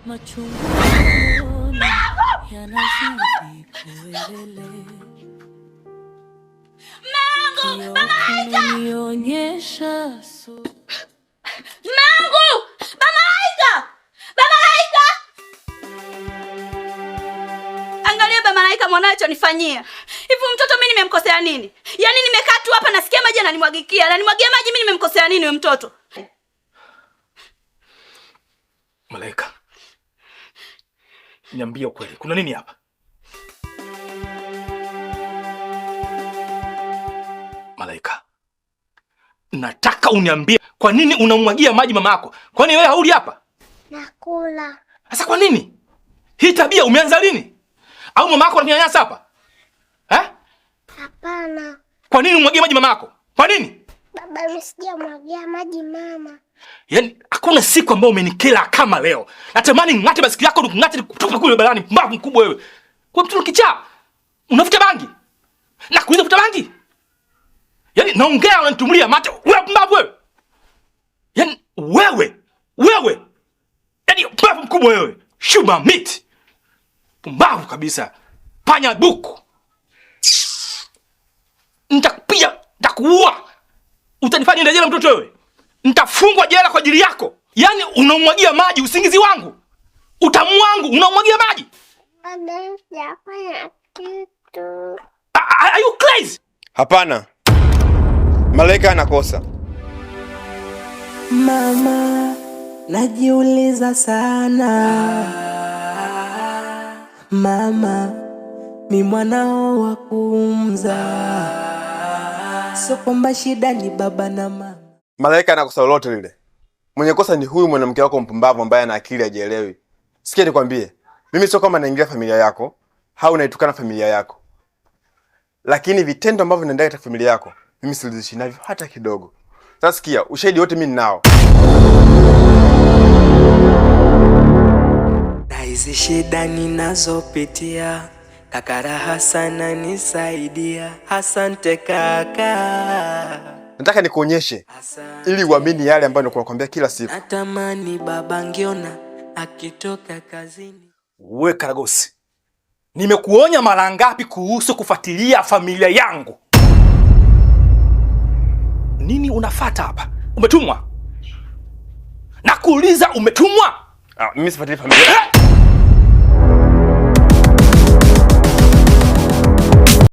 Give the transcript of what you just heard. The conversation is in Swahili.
Machungu yanazidi kuendelea. Mangu! Mama Aisha! Nionyesha so Mangu! Mama Aisha! Mama Aisha! Angalia Baba Malaika mwanae alichonifanyia. Hivi mtoto mimi nimemkosea nini? Yaani nimekaa tu hapa nasikia maji ananimwagikia. Ananimwagia maji, mimi nimemkosea nini huyo mtoto? Malaika, niambie ukweli, kuna nini hapa? Malaika, nataka uniambie kwa nini unamwagia maji mama yako? Kwani wewe hauli hapa? Nakula. Sasa kwa nini hii tabia umeanza lini? Au mama yako anakunyanyasa hapa eh? Hapana. Kwa nini umwagie maji mama yako? Kwa nini? Baba, mimi sijamwagia maji mama. Yaani hakuna siku ambayo umenikera kama leo. Natamani ng'ate masikio yako nikung'ate nikutupe kule barabarani, mbavu mkubwa wewe. Kwa mtoto kichaa. Unavuta bangi. Na kuuliza vuta bangi. Yaani naongea unanitumulia mate. Wewe mbavu wewe. Yaani wewe, wewe. Yaani mbavu mkubwa wewe. Shuma meat. Pumbavu kabisa. Panya buku. Nitakupiga, nitakuua. Utanifanya niende jela mtoto wewe. Nitafungwa jela kwa ajili yako. Yaani unamwagia maji usingizi wangu. Utamu wangu unamwagia maji. Baba, mimi sijafanya kitu. Are you crazy? Hapana, Malaika anakosa. Mama, najiuliza sana. Mama, mi mwanao wa kumzaa. Sio kwamba shida ni baba na mama. Malaika anakosa lolote lile. Mwenye kosa ni huyu mwanamke wako mpumbavu ambaye ana akili hajielewi. Sikia nikwambie, mimi sio kama naingilia familia yako au naitukana familia yako, lakini vitendo ambavyo vinaendelea katika familia yako mimi siridhishwi navyo hata kidogo. Sasa sikia, ushahidi wote mimi ninao. Na hizi shida ninazopitia, kaka raha sana nisaidia. Asante kaka. Nataka nikuonyeshe ili uamini yale ambayo nakuwa nakwambia kila siku. Natamani baba ngiona akitoka kazini. Wewe Karagosi, nimekuonya mara ngapi kuhusu kufuatilia familia yangu? Nini unafata hapa? Umetumwa? Nakuuliza, umetumwa? Ah, mimi sifuatilii familia.